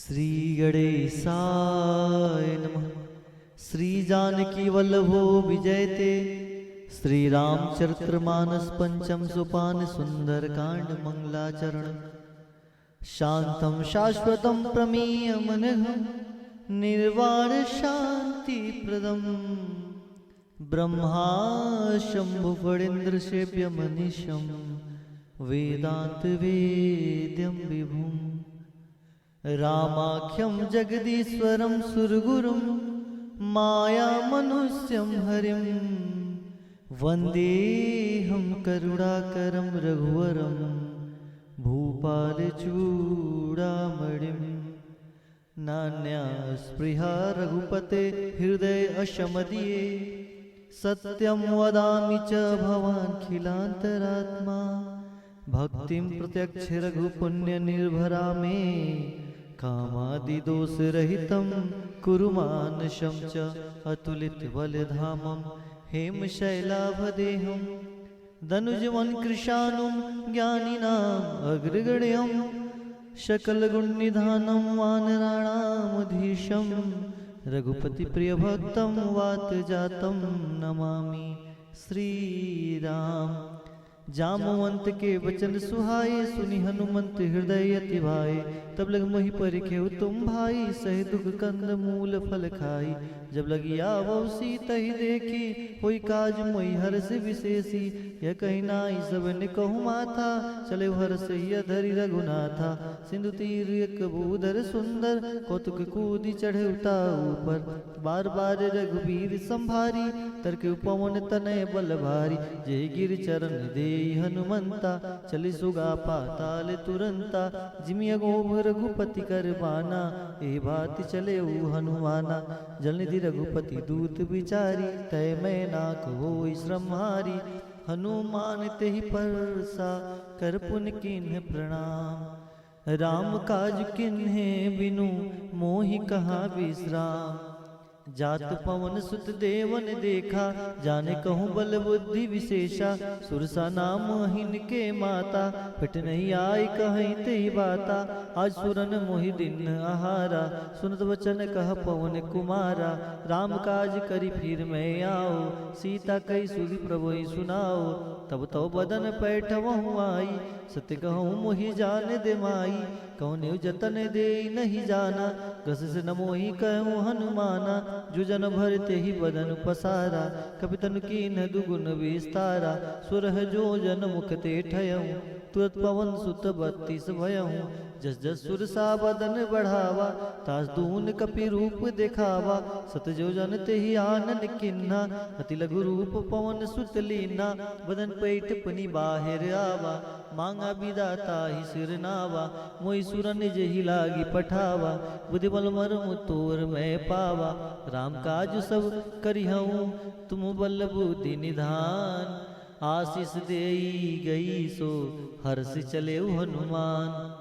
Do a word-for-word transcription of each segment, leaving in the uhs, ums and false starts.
श्री गणेशाय नमः। श्री जानकी वल्लभो विजयते, श्री रामचरितमानस पंचम सोपान सुंदरकांड मंगलाचरण। शांतं शाश्वतं प्रमेयमनघं निर्वाण शांतिप्रदम्। ब्रह्मा शंभु फणींद्र सेव्यमनीशं वेदांत वेद्यं विभुम्। रामाख्यं जगदीश्वरं सुरगुरुं मायामनुष्यं हरिम्। वन्देऽहं करुणाकरं रघुवरं भूपालचूडामणिम्। नान्या स्पृहा रघुपते हृदय अशमदीये। सत्यं वदामि च भवानखिलान्तरात्मा। भक्तिं प्रत्यक्ष रघुपुण्य निर्भरा मे। कामादिदोषरहितं कुरु मानसं च। अतुलित बलधामं हेम शैलाभ देहम्। दनुज वन कृशानुं ज्ञानिनां अग्रगण्यम्। सकल गुण निधानं वानराणामधीशम्। रघुपति प्रिय भक्तं वात जातं नमामि श्री राम। जामवंत के वचन सुहाए, सुनि हनुमंत हृदय अति भाए। तब लग मोहि परिखे उत्तम भाई, सहि दुख कंद मूल फल खाई। जब लगी आवउ सीतहि देखी, होई काज मोहि हरष विशेषी। यह कहि नाई सब निकहु माथा, चले हरष हिय धरि रघुनाथा। सिंधु तीर एक भूधर सुंदर, कौतुक कूदि चढ़े उता ऊपर। बार बार रघुबीर संभारी, तरकेउ पवन तनय बल भारी। जेहि गिर चरण देई हनुमंता, चली सुगा पाताल तुरंता। जिमि अगोम रघुपति कर बाना, एहि भाँति चलेउ हनुमाना। जलनिधि रघुपति दूत बिचारी, तय मैनाक होई श्रमहारी। हनुमान तेहि परसा, कर पुनि कीन्ह प्रणाम। राम काज किन्हे बिनु, मोहि कहाँ विश्राम। जात पवन सुत देवन देखा, जाने कहूँ बल बुद्धि विशेषा। सुरसा नाम हिनके माता, फिट नहीं आइ कहई तेहि बाता। आज सुरन मोहि दीन्ह आहारा, सुनत वचन कह पवन कुमारा। राम काज करि फिर मैं आओ, सीता कहि सुधि प्रभुहि सुनाओ। तब तव बदन पैठवहु आई, सत्य कहूँ मोहि जान दे माई। कौनेउ जतन देई नहीं जाना, गस से न मोहि कहूँ हनुमाना। जो जन भर तेहि बदन पसारा, कपि तनु कीन्ह दुगुन विस्तारा। सोरह जो जन मुख ते ठयहु, तुरत पवन सुत बत्तीस भयहु। जस जस सुरसा बदन बढ़ावा, तास दून कपि रूप देखावा। सत जो जन तेहि आनन किन्हा, अति लघु रूप पवन सुत लीन्हा। बदन पैठ पुनि बाहिर आवा, माँगा बिदा ताहि सिर नावा। मोहि सुरन जेहि लागि पठावा, बुद्धि बल मरम तोर मैं पावा। राम काज सब करिहउँ तुम बल बुद्धि निधान। आशीष देई गई सो हरषि चलेउ हनुमान।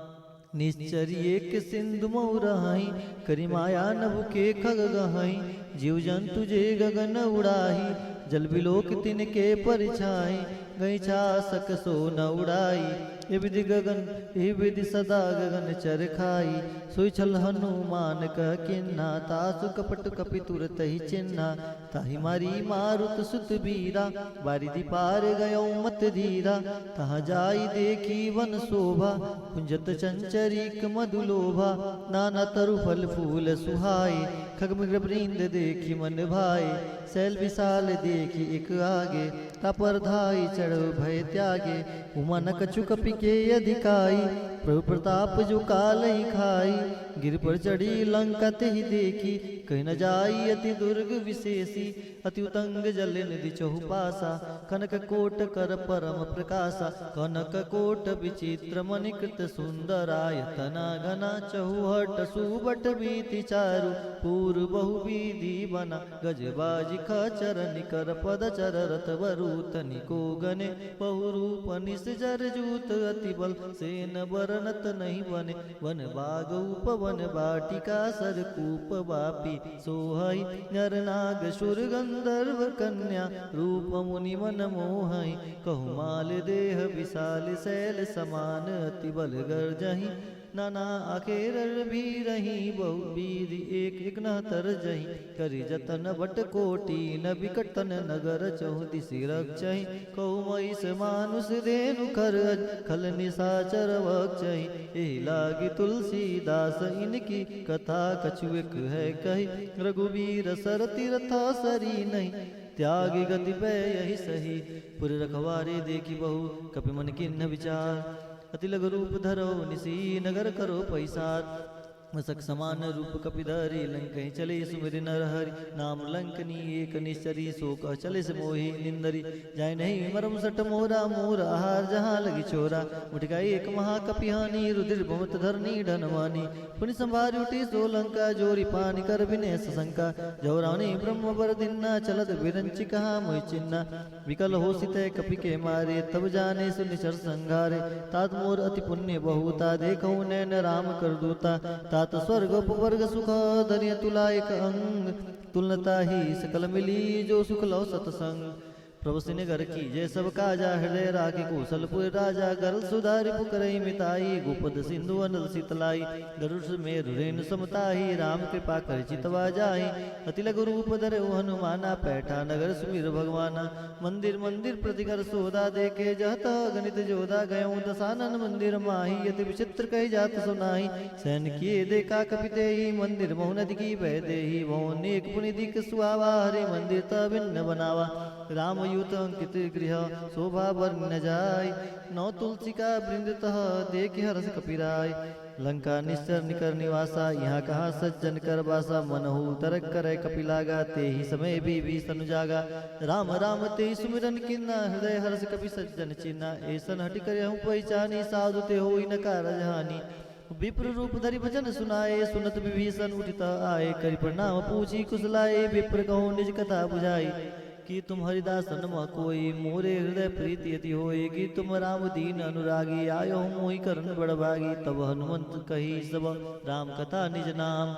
निश्चरी एक सिंधु मउ रहई, करि माया नभ के खग गहई। जीव जंतु जे गगन उड़ाही, जल बिलोक तिनके परिछाई। गई छासक सो न उड़ाई, ए विधि गगन, ए विधि सदा गगन चरखाई। सोई छल हनुमान कह किन्हा, तासु कपट कपि तुरतहि चिन्हा। ताहि मारी मारुत सुत बीरा, बारिधि पार गयउ मत धीरा। तहाँ जाई देखी वन शोभा, कुंजत चंचरीक मधु लोभा। नाना तरु फल फूल सुहाए, खग मृग वृंद देखि मन भाए। सैल विशाल देखि इक आगे, तापर धाई चढ़उ भय त्यागे। उमा न कछु कपि के अधिकाई, प्रभु प्रताप जो कालहि खाई। गिरि पर चढ़ी लंका तेहि देखी, कहि न जाई अति दुर्ग विशेषी। अति उतंग जलनिधि चहुपासा, कनक कोट कर परम प्रकासा। कनक कोट विचित्र मणि कृत सुंदरायतना घना, चहुहट सुभट वीति चारु, पूर बहु विधि बना। गज बाजि खच्चर निकर पद चर रथ बरु तनिको गने। बहु रूप निस जर जूत अति बल, सेन बरनत नहीं बने। वन बाग उपवन बाटिका सर कूप बापी सोहई। नर नाग सुर गंधर्व कन्या, रूप मुनि मन मोहई। कहु माल देह विशाल सैल समान, अति बल गर्जही। नाना आखेर भी रही, बहु वीर एक एक न तर जही। करी जतन बट कोटि न बिकटन नगर, चहुदिसि रक्षहि कहु महिष मानुष धेनु खर अज, खल निशाचर वक्षहि। एहि लागि तुलसीदास इनकी कथा कछुएक है कही। रघुवीर सर तीरथ सरी नहीं, त्यागि गति भय यहि सही। पुर रखवारे देखि बहु कपि मन कीन्ह विचार। अति लघु रूप धरउ निसि नगर करउ पैसार। मसक समान रूप कपि धरि लंकहि चले सुमिरि नर हरि। नाम लंकनी एक निश्चरी, सो कह चले से मोहि निंदरी। जाय नहीं मरम सट मोरा, मोर आहार जहाँ लगी छोरा। उठि गए एक महाकपि हानि, रुधिर भवत धरनी ढन मानी। पुनि संभारि उठि सो लंका, जोरि पानि कर बिनेस शंका। जउ रानी ब्रह्म बर दिन्ना, चलत बिरंचि कहा मोहि चिन्ना। विकल होसि तै कपि के मारे, तब जानेसु निसर संघारे। तात मोर अति पुण्य बहुता, देखउ नैन राम कर दूता। तात स्वर्ग उपवर्ग सुख, धरि अतुला एक अंग। तुलनता ही सकल मिली, जो सुख लव सतसंग। प्रभु सिनगर कीजे सब काजा, हृदय राखि कौशलपुर राजा। गरल सुधा रिपु करइ मिताई, गोपद सिंधु अनल सीतलाई। गरुड़ सुमेरु रेणु सम ताही, राम कृपा करि चितवा जाही। अति लघु रूप धरउ हनुमाना, पैठा नगर सुमिर भगवाना। मंदिर मंदिर प्रति कर सोधा, देखे जह तह गणित जोधा। गयउ दसानन मंदिर माही, अति विचित्र कहि जात सुनाही। सैन किए देखा कपि तेहि, मंदिर महु नदि की बह देहि। भवन अनेक पुनि दिक सुहावा, हरि मंदिर तह भिन्न बनावा। राम यूत अंकित गृह, शोभा बरनि न जाय। नौ तुलसी का वृंद तह, देखि हरष कपि राय। लंका निश्चर निकर निवासा, इहाँ कहाँ सज्जन कर बासा। मनहु तरक करइ कपि लागा, तेहि समय विभीषन जागा। राम राम तेहि सुमिरन कीन्हा, हृदय हरष कपि सज्जन चीन्हा। ऐसन हठि करहु पहिचानी, साधु ते होइ न कारज हानि। विप्र रूप धरि बचन सुनाए, सुनत विभीषन उठि तह आए। करि प्रणाम पूछि कुशलाए, विप्र कहउ निज कथा बुझाई। कि तुम हरिदासन मह कोई, मोरे हृदय प्रीति अति होई। कि तुम राम दीन अनुरागी, आयो मोहि करन बड़ भागी। तब हनुमंत कही सब राम कथा निज नाम।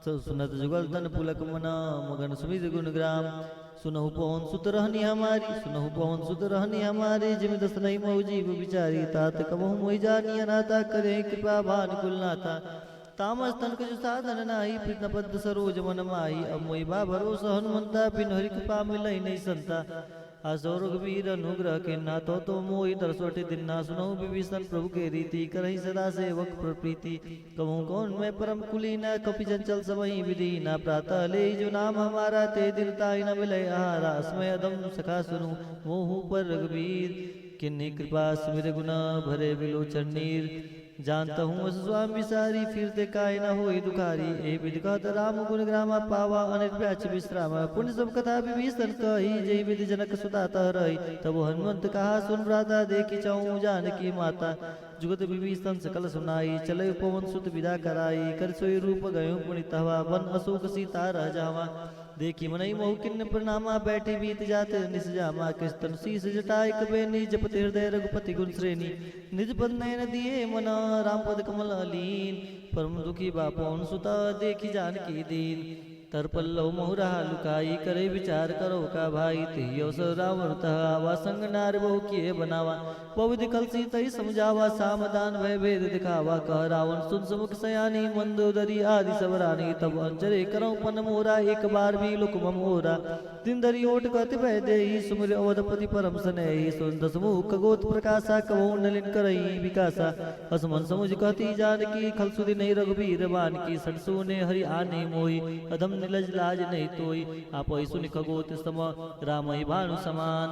सु-, सुनत जुगल तन पुलक मन, मगन सुमिर गुण ग्राम। सुनहु पवन सुत रहनि हमारी, सुनहु पवन सुत रहनि हमारी। जिम दस नहीं महु जीव बिचारी, तात कबहु मोहि जानी अनाथा। करे कृपा भान कुलनाथा। तामस तन कछु साधन नाही, प्रीतम पद सरोज मन माही। अब मोहि बा भरोस हनुमंता, बिनु हरि कृपा मिलइ नहीं संता। असो रघुवीर अनुग्रह कीन्हा, तो तो मोहि दरस अति दीन्हा। सुनहु विभीषन प्रभु के रीति, करहिं सदा सेवक प्र-, प्रीति। कबहु कौन मैं परम कुलीना, कपि चंचल सबहि विधि हीना। प्रातः लेहि जो नाम हमारा, ते दिन ताहि न मिलइ आहारा। असमय अधम सखा सुनु मोहु पर रघुवीर, किन्हीं कृपा सुमिर गुन भरे विलोचन नीर। जानतहु अस स्वामी बिसारी, फिरते काई न होई दुखारी। ए विधि कहत राम गुण ग्रामा, पावा अनिल ब्याच विश्रामा। पुनि सब कथा विभीषन कही, जेहि विधि जनक सुता तह रही। तब हनुमंत कहा सुन भ्राता, देखि चहु जानकी माता। जुगत विभीषन सकल सुनाई, चले पवन सुत विदा कराई। कर सोई रूप गयो पुनि तहवा, बन अशोक सीता रह जावा। देखि मनई महु किन्न प्रणामा, बैठे बीत जात निस जामा। कृष्ण तनु शीश जटा एक बेनी, जपत हृदय रघुपति गुण श्रेणी। निज पद नयन दिए मन, राम पद कमल अलीन। परम दुखी बा पवन सुत, देखि जानकी दीन। तर पल्लव महु रहा लुकाई, करे विचार करो का भाई। तेहि अवसर रावण तह आवा, संग नार बहु किए बनावा। बहुविध कलसी तहि समुझावा, साम दान भय भेद दिखावा। कह रावण सुन सुमुख सयानी, मंदोदरी आदि सब रानी। तब अंजरे करउँ पन मोरा, एक बार भी लुक मम ओरा। दिन धरि ओट कहति भय देहि, सुमिर अवधपति परम सनेहि। सुन दस मुख खगोत प्रकासा, कबहु नलिन करइ विकासा। अस मन समुझ कहति जानकी, खल सुधि नहीं रघुबीर बानकी। सठ सूने हरि आनी मोही, अधम निलज लाज नहीं तोही। आपहि सुनि खगोत सम, रामहि भानु समान।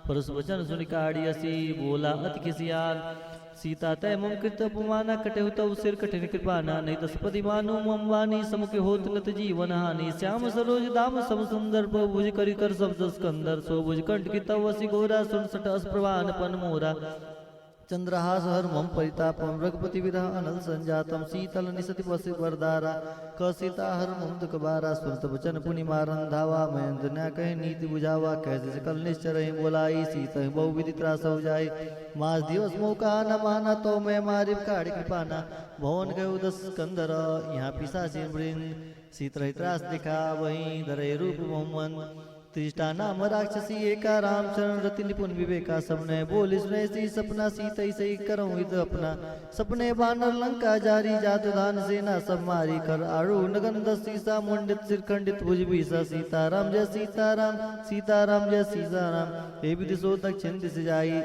परस वचन सुनि काढ़ि असि, बोला अति खिसियान। सीता तै मम कृत अपमाना, कटेहु तव सिर कठिन कृपाना। नहीं दस पति मानु मम वानी, समुख होत नत जीवन हानि। श्याम सरोज दाम सम सुंदर, बहु भुज करि कर सब जस कंदर। सो भुज कंठ की तव असि घोरा, सुन सठ अस प्रवान पन मोरा। चंद्रहास हर मम परितापम, रघुपति विरह अनल संजातम। शीतल निसति बस बर दारा, कह सीता हर मम दुख बारा। सुनत वचन पुनि मारन धावा, महेंद्र न्या कहे नीति बुझावा। कहसि सकल निश्चर ही बोलाई, सीतहि बहु विधि त्रासउ जाई। मास दिवस मोह कहा न माना, तो मैं मारिब काढ़ि कृपाना। भवन गयो दस कंदर, यहाँ पिशाचिन वृंद। सीत रही त्रास दिखावहीं, धरे रूप बहुमंद। त्रिष्टा नाम राक्षसी एका, रामचरण रति निपुण विवेका। सबने बोलि सुनेसी सपना, सीतई सही करउँ हित अपना। सपने बानर लंका जारी, जातु धान सेना सब मारी। कर आरु नगन दस सीसा, मुंडित सिर खंडित भुज बीसा। सीताराम जय सीताराम, सीताराम जय सीताराम। ए विधि सो दक्षिण दिस जाई,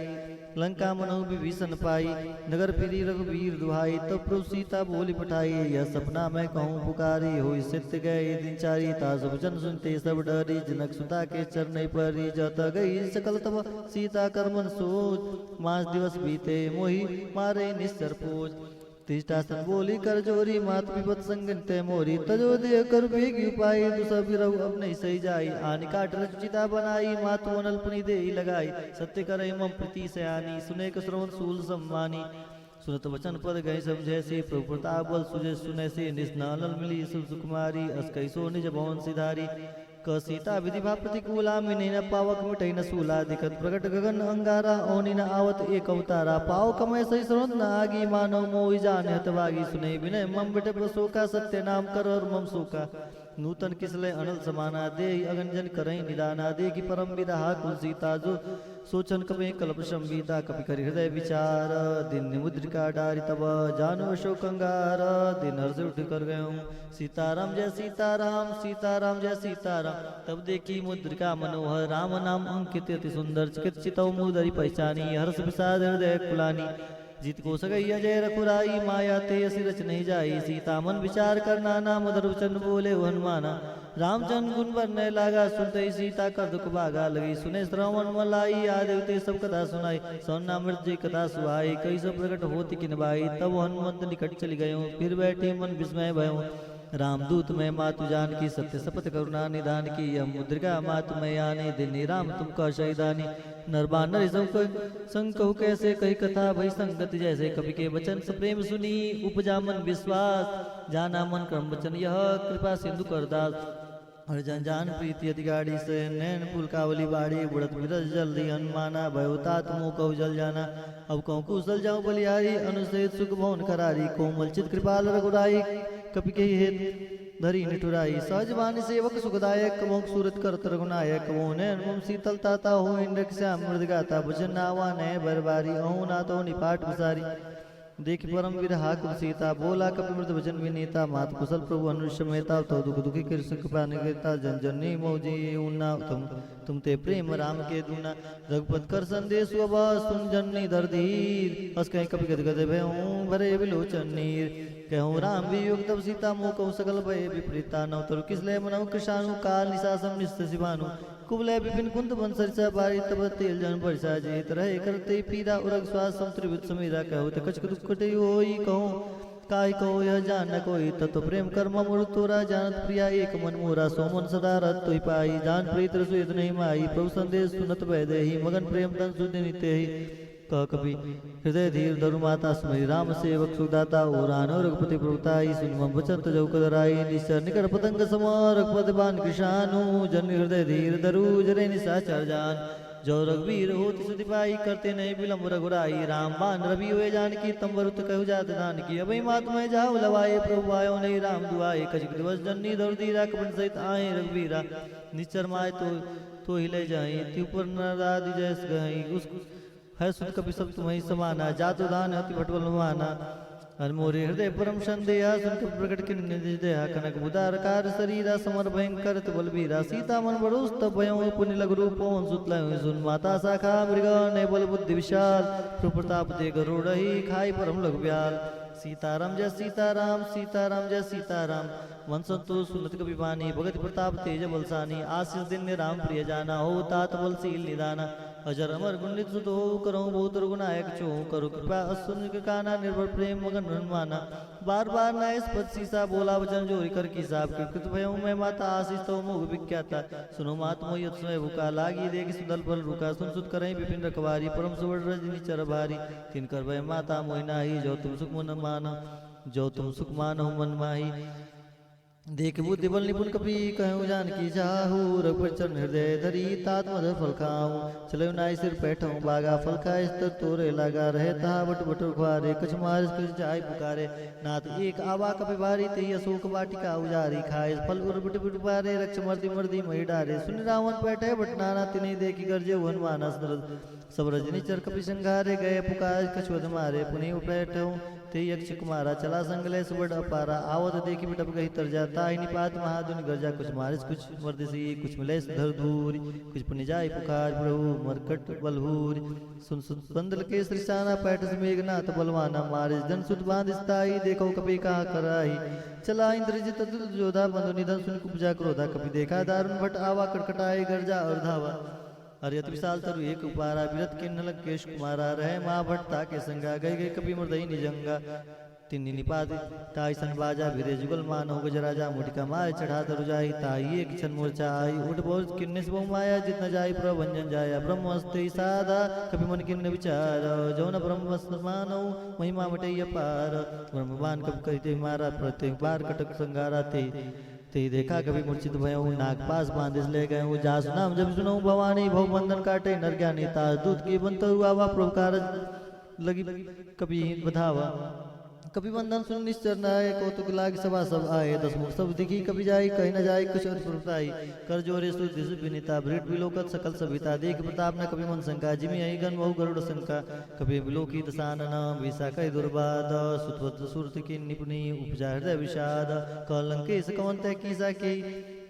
लंका मनहु विभीषण पाई। नगर फिरी रघुबीर दुहाई, तब प्रभु सीता बोलि पठाई। यह सपना मैं कहूँ पुकारी, होई सत्य गए दिन चारी। तासु वचन सुनते सब डरी, जनक सुता के चरणइ परी। जत गई सकल तब सीता कर मन सोच, मास दिवस बीते मोहि मारे निश्चर पोच। त्रिष्टा सन बोली कर जोरी, मात विपत संग निते मोरी। तजो देह कर बेगी उपाई, दुसह बिरहु अब नहीं सही जाई। आनि काट रचि चिता बनाई, मातु अनल पुनि देहि लगाई। सत्य करइ मम प्रीति सयानी, सुनेक श्रवण सूल सम्मानी। सुनत वचन पद गए समझेसी, प्रभु प्रताप बल सुजे सुनेसी। निस न अनल मिली सुर सुकुमारी, अस कहि सो निज भवन सिधारी। कह सीता विधि भा प्रतिकूला, मिनहि न पावक मिटहि न सूला। दिखत प्रगट गगन अंगारा, ओनि न आवत एक अवतारा। पाव कमय सही श्रवणत न आगी, मानव मोहि जान हतभागी। सुनहि विनय मम विटप सोका, सत्य नाम कर हर मम शोका। नूतन किसले अनल समाना, देहि अगन जन करहि निदाना। देखि परम बिरहा कुल सीता जो, सोचन कपि कल्प संवीता। कपि करि हृदय विचार, दीन्हि मुद्रिका डारि तब। जानहु अशोक अंगार, दीन हर्ष उठि कर गयो। सीताराम जय सीताराम, सीताराम जय सीताराम। तब देखि मुद्रिका मनोहर, राम नाम अंकित अति सुंदर। चिकित चितउ मुँह धरि पहिचानी, हर्ष विषाद हृदय कुलानी। जीत को सगई अजय रघुराई, माया ते असी रचि नहीं जाई। सीता मन विचार कर नाना, मधुर वचन बोले हनुमाना। रामचंद्र गुण बरनइ लागा, सुनतइ सीता कर दुख भागा। लगी सुने श्रवण मन लाई, आदि देवते सब कथा सुनाई। सौना मृत जी कथा सुहाई, कहि सो प्रगट होत किन बाई। तब हनुमंत निकट चलि गयो, फिर बैठे मन विस्मय भयो। रामदूत मैं मातु जानकी, सत्य शपथ करुणा निधान की। यह मुद्रिका मातु मैं आनी, दीन्ही राम तुम कह सही दानी। नर बानर सब क-, संग कहु कैसे कही कथा, भई संगत जैसे। कपि के वचन सप्रेम सुनी, उपजा मन विश्वास। जाना मन क्रम वचन यह, कृपा सिंधु कर दास। हरिजन जान प्रीति अति गाढ़ी, से नैन पुलकावली बाढ़ी। उड़त बिरज जल दिहन माना, भयो तात मोह कहु जल जाना। अब कहूँ कुशल जाऊँ बलिहारी, अनुसेत सुख भवन करारी। कोमल चित कृपाल रघुराई, कपि केहि हेत धरी निठुराई। सहज बानी सेवक सुखदायक, मोहक सूरत करत रघुनायक। वो नैन मम शीतल ताता, होई नृक श्याम मृद गाता। वचन नावा नए बर बारी, अहु नाथ होनी पाट विसारी। देखि परम बिरहा कुल सीता, बोला कपि मृदु वचन विनीता। मात कुशल प्रभु अनुज समेता, तव दुख दुखी कृष्ण कृपा निकेता। जन जननी मोह जी उन्ना, तुम, तुम ते प्रेम राम के दूना। रघुपति कर संदेश अब सुन जननी धर धीर। अस कहि कपि गद गद भयउ भरे विलोचन नीर। कहउँ राम वियोग तब सीता, मोह कहउँ सकल भय विपरीता। नव तरु किसले मनउ कृषानु, काल निसासम निस्स सिबानु। कुबले विपिन कुंत बन सरिसा, बारी तब तेल जन बरिसा। जेत रहे करते पीरा, उरग श्वास सम त्रिभुज समीरा। कहउँ त कछुक दुख कटइ होई, कहउँ काहि कहउँ यह जान न कोई। तत्व प्रेम कर मम उर तोरा, जानत प्रिया एक मन मोरा। सो मन सदा रत तुहि पाई, जान प्रीत रसु इतनहि माई। प्रभु संदेश सुनत वैदेही, मगन प्रेम तन सुधि नितेही। कह कपि हृदय धीर धरु माता, सुमरी राम सेवक सुखदाता। ओर आनउ रघुपति प्रभु ताई, सुनि मम वचन तजउ कदराई। निश्चर निकर पतंग सम रघुपति बान कृषानु, जन हृदय धीर धरु जरे निशाचर जान। जो रघुबीर होत सुधि पाई, करते नहीं विलंब रघुराई। राम बान रवि हुए जानकी, तम वरुत कहु जात धानकी। अबइ मात मैं जाउ लवाए, प्रभु आयो नहीं राम दुआए। कछुक दिवस जननी धरु धीरा, कपि सहित आए रघुबीरा। निश्चर माय तो, तोहि लइ जाई, तिहुँ पर नर आदि जैस गहई। उस है सुत कपि सब तुम्हइ समाना, जातु धान अति भट बल माना। अन मोरे हृदय परम संदेहा, सुन कपि प्रगट किन निज देहा। कनक मुदा रकार सरीरा, समर भयंकर अति बलबीरा। सीता मन भरोस तब भयउ, पुनि लघु रूप पवन सुत लयउ। सुन माता शाखा मृग, नय बल बुद्धि विशाल। प्रभु प्रताप ते गरुड़हि, खाई परम लघु ब्याल। सीताराम जय सीताराम, सीताराम जय सीताराम। मन संतोष सुनत कपि बानी, भगति प्रताप तेज बलसानी। आशीष दीन्ह राम प्रिय जाना, होउ तात बल शील निदाना। अजर अमर गुण नित सुत होउ, करहु बहुत रघु नायक छुहु। करहु कृपा अस सुनि काना, निर्भर प्रेम मगन हनुमाना। बार बार नयस पद सीसा, बोला वचन जोरि कर कीसा। कृत भयउ मैं माता, आशीष तव मोघ विख्याता। सुनो मात मोहि अति समय भूखा, लागी देखि सुंदर फल रूखा। सुन सुत करहीं विपिन रखवारी, परम सुबल रजनी चर भारी। तिनकर भय माता मोहि नाहीं, जो तुम सुख मन मानहु, जो तुम सुख मानहु मन माही। देख बुद्धि बल निपुण कपि कहूँ जानकी जाहू, रघुबर चरण हृदय धरी तात मधुर फल खाऊँ। चले नाई सिर पैठहूँ बागा फल खाए स्तर तोरे लागा, रहे तहा बट बट खुआरे कछु मारिस कछु जाय पुकारे। नाथ एक आवा कपि बारी तेहि अशोक वाटिका उजारी, खाए फल उर बट बट खुआरे रक्ष मर्दी मर्दी मही डारे। सुनि रावण पैठे बट नाना तिन्हि देखि गरजे हनुमान अस नरद। सब रजनी चर कपि संघारे गए पुकार कछु अध मारे। पुनि उपैठहूँ तेहि यक्ष कुमारा चला संग लय सुबड अपारा। आवत देखि बिटप गहि तरजा ताहि निपात महादुनि गरजा। कुछ मारिस कुछ मर्दिसि कुछ मिलैस धर धूरि। कुछ पुनि जाय पुकार प्रभु मरकट बलभूरि। सुन सुन बंदल केसरि साना पैठस मेघनाथ बलवाना। मारिस धन सुत बांधिस ताहि देखो कपि कहा कराहि। चला इंद्रजित अतुल जोधा बंधु निधन सुनि उपजा क्रोधा। कपि देखा दारुन भट आवा कटकटाए गरजा और धावा। अरे अति विशाल तरु एक उपारा विरत किन्न लंकेश कुमारा। रहे महा भट ताके संगा गए गए कपि मृदई निजंगा। तिन्हि निपात ताहि सन बाजा भिरे जुगल मानहु गजराजा। मुटिका माय चढ़ा तरु जाई ताहि एक छन मूर्छा आई। उठ बहुत किन्निस बहु माया जित न जाई प्रभंजन जाया। ब्रह्म हस्ते साधा कपि मन किन्न विचार जौन ब्रह्म मानहु महिमा मटै अपार। ब्रह्मबान कपि करिते मारा प्रत्येक बार कटक संगारा ते। तेहि देखा कपि मूर्छित भयउ नाग पास बांधिस ले गयउ। जासु नाम जपि सुनउ भवानी भव बंधन काटे नर ज्ञानी। तास दूत की बन तरु आवा प्रभु कारज लगी कपि बधावा। कपि बंधन सुनि निश्चर नाए कौतुक लागि सभा सब आए। दस मुख सब देखि कपि जाई कहि न जाई कुछ अति प्रभुताई। कर जोरे सुर दिस विनीता विरट विलोकत सकल सभिता। देख प्रताप न कपि मन शंका जिमि अहि गन बहु गरुड़ शंका। कपि विलोकी दसानन भीषा कहि दुर्बाध। सुतवत सुरत की निपुणी उपजा हृदय विषाद। कह लंकेश कवन तै कीसा की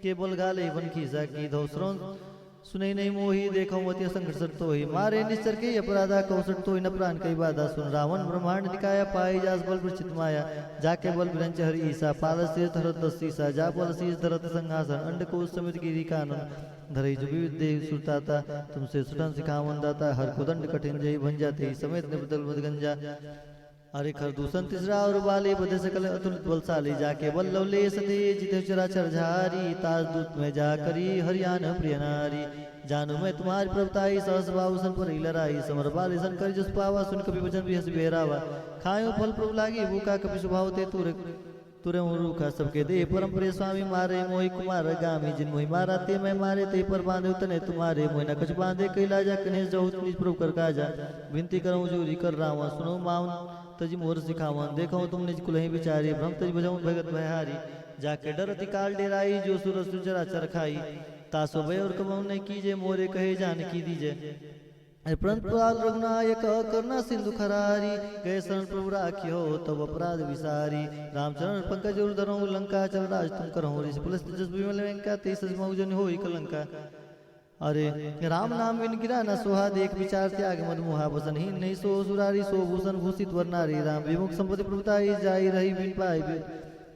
के बल गाले बन खीसा की धौ श्रवण सुनहि नहीं मोही देखौ मति असंघर्ष तोही। मारे निश्चर के अपराधा कौशट तोही न प्राण कहि बाधा। सुन रावण ब्रह्मांड निकाया पाई जास बल विरचित माया। जाके बल विरंच हरि ईसा पालस तीर्थ हरत दस सीसा। जा बल शीस धरत संहासन अंडकोश समेत गिरी कानन। धरई जो विविध देह सुरताता तुमसे सुटन सिखावन दाता। हर को दंड कठिन जय भंजा तेहि समेत निबदल मद गंजा। अरे खरदूषण तीसरा और बाली बधे सकल अतुलित बलशाली। जाके बल लवलेश दे जिते चराचर झारी। तास दूत में जा करी हरियान प्रिय नारी। जानू मैं तुम्हारी प्रभुताई सहस बाहु सन परी लड़ाई। समर बाली सन कर जस पावा सुन कपि वचन बिहस बेरावा। खायो फल प्रभु लागी भूखा कपि स्वभाव ते तुरे तुरे हूँ रूखा। सबके देह परम प्रिय स्वामी मारे मोहि कुमार गामी। जिन मोहि मारा ते मैं मारे ते पर बांधे उतने तुम्हारे। मोहि न कछु बांधे कैला जा कन्हे जहुत निज प्रभु कर काजा। विनती करऊँ जूरी कर रावण सुनो माउन तजि मोर सिखावन। देखो तुम निज कुलहि विचारी भ्रम तजि भजऊँ भगत भयहारी। जाके डरति काल डेराई जो सुर असुर चराचर खाई। तासो भय और कबहु नहीं कीजे मोरे कहे जानकी दीजे। अरे प्रणत पाल रघुनायक करुणा सिंधु खरारी। गए शरण प्रभु राखियो तब अपराध विसारी। रामचरण पंकज उर धरऊँ लंका चल राज तुम करहु। ऋषि पुलस्त जस विमल लंका तेहि सजि मउ जनि होई कलंका। अरे राम नाम बिन गिरा न सोहा। देख विचार त्याग मद मोहा। बसन हीन नहीं सो सुरारी सो भूषण भूषित वर नारी। राम विमुख संपत्ति प्रभुताई जाई रही बिन पाई बिन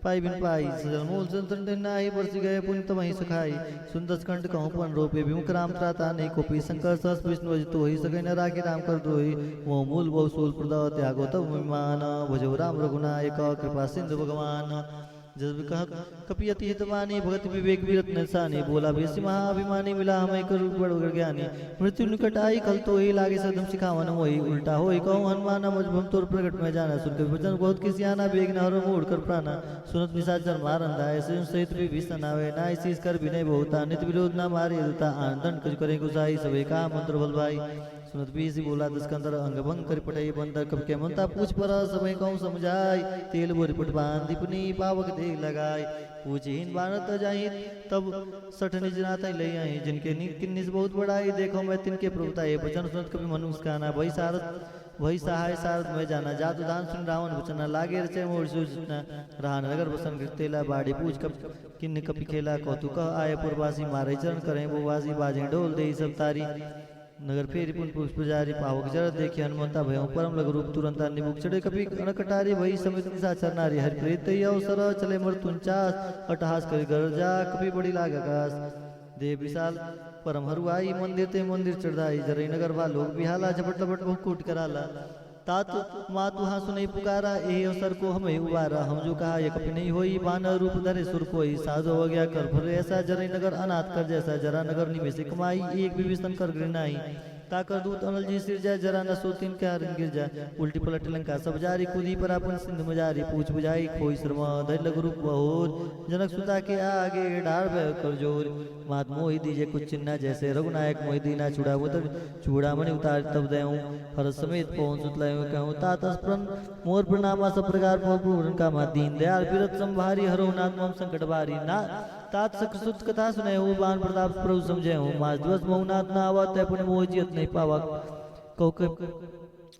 पाई बिन पाई। सजल मूल संतन दिन नाही बरसि गए पुनि तमहि सुखाई। सुन दस खंड कहूँ पन रूपे विमुख राम त्राता नहीं कोपी। शंकर सहस विष्णु अजित होई सगै न राखी राम कर द्रोही। मोह मूल बहु सूल प्रदाव त्यागो तब विमान। भजो राम रघुनायक कृपा सिंधु भगवान। जस भी कहत कपि अति हित बानी भगत विवेक विरत निशानी। बोला बेसी महाअभिमानी मिला हमै कर रूप बड़ ज्ञानी। मृत्यु निकट आई खल तोही लागे सदम सिखावन मोही। उल्टा होई कहूँ हनुमान मज भ्रम तोर प्रगट में जाना। सुन कपि वचन बहुत किसियाना बेग न हरो मूढ़ कर प्राणा। सुनत निशाचर मारन धाय सुन सहित विभीषण आवे। नाय शीश कर विनय बहुता नित विरोध न मारे दूता। आन दंड कछु करे गुसाई सबै कहा मंत्र बल भाई। सुनत बीसी बोला दस कंदर अंग भंग करि पठई बंदर। कपि के मंता पूछ पर सबै कहूँ समुझाई। तेल बोरि पट बांधि पुनि पावक देह लगाई। पूछहिन बानर तजाहित तब सठ निज नाथ लई आई। जिनके नि-, किन्निस बहुत बड़ाई देखो मैं तिनके प्रभुता। ये वचन सुनत कपि मन मुस्काना। वही सारद वही सहाय सारद मैं जाना। जातु दान सुन रावण वचना। लागे रचे मोर सो जितना। रहा नगर बसन गिरतेला। बाड़ी पूछ कप किन्न कपि खेला। कौतुक आए पुरवासी मारे चरण करें वो वासी। बाजे ढोल देई सब तारी। नगर फेरी पुन पुष्प जारी। पावक जर देखि हनुमंता भयउ परम लघु रूप तुरंता। निमुख चढ़े कपि गण कटारी। वही समेत निशाचर नारी। हरि प्रीत ही अवसर चले मृत्युंचास। अट्टहास करि गरजा कपि बड़ी लाग आकाश। देह विशाल परम हरुआई। मंदिर ते मंदिर चढ़ाई। जरई नगर भा लोग बिहाला। झपट लपट बहु कूट कराला। तात मातु हाँ सुनई पुकारा। एही अवसर को हमें उबारा। हम जो कहा यह कपि नहीं होई। बानर रूप धरे सुर कोई। साधु अवज्ञा कर फर ऐसा। जरई नगर अनाथ कर जैसा। जरा नगर निमेष कमाई। एक विभीषण कर गृह नाही। ताकर दूत अनल जी सिरजा, जरा न सोतिन के आरन गिरजा। उलटी पलट लंका सब जारी, कूदी पर आपन सिंधु मजारी। पूछ बुझाई खोई श्रम, धरि लघु रूप बहोर। जनक सुता के आगे, डार भय कर जोर। मात मोहि दीजे कुछ चिन्ह न, जैसे रघुनायक मोहि दीन्ह। चूड़ामणि उतारि तब देहु, हरष समेत पहुँच सुत लयहु। कहु तात अस प्रन मोर प्रणामा, सब प्रकार प्रभु पूरन कामा। दीन दयाल बिरत सम भारी, हरहु नाथ मम संकट बारी। ना तात सख सुत कथा सुनेहु, बान प्रताप प्रभु समझेहु। मास दिवस महु नाथ न आवा, तै पुनि मोहि जियत नहीं पावा। कहु कपि,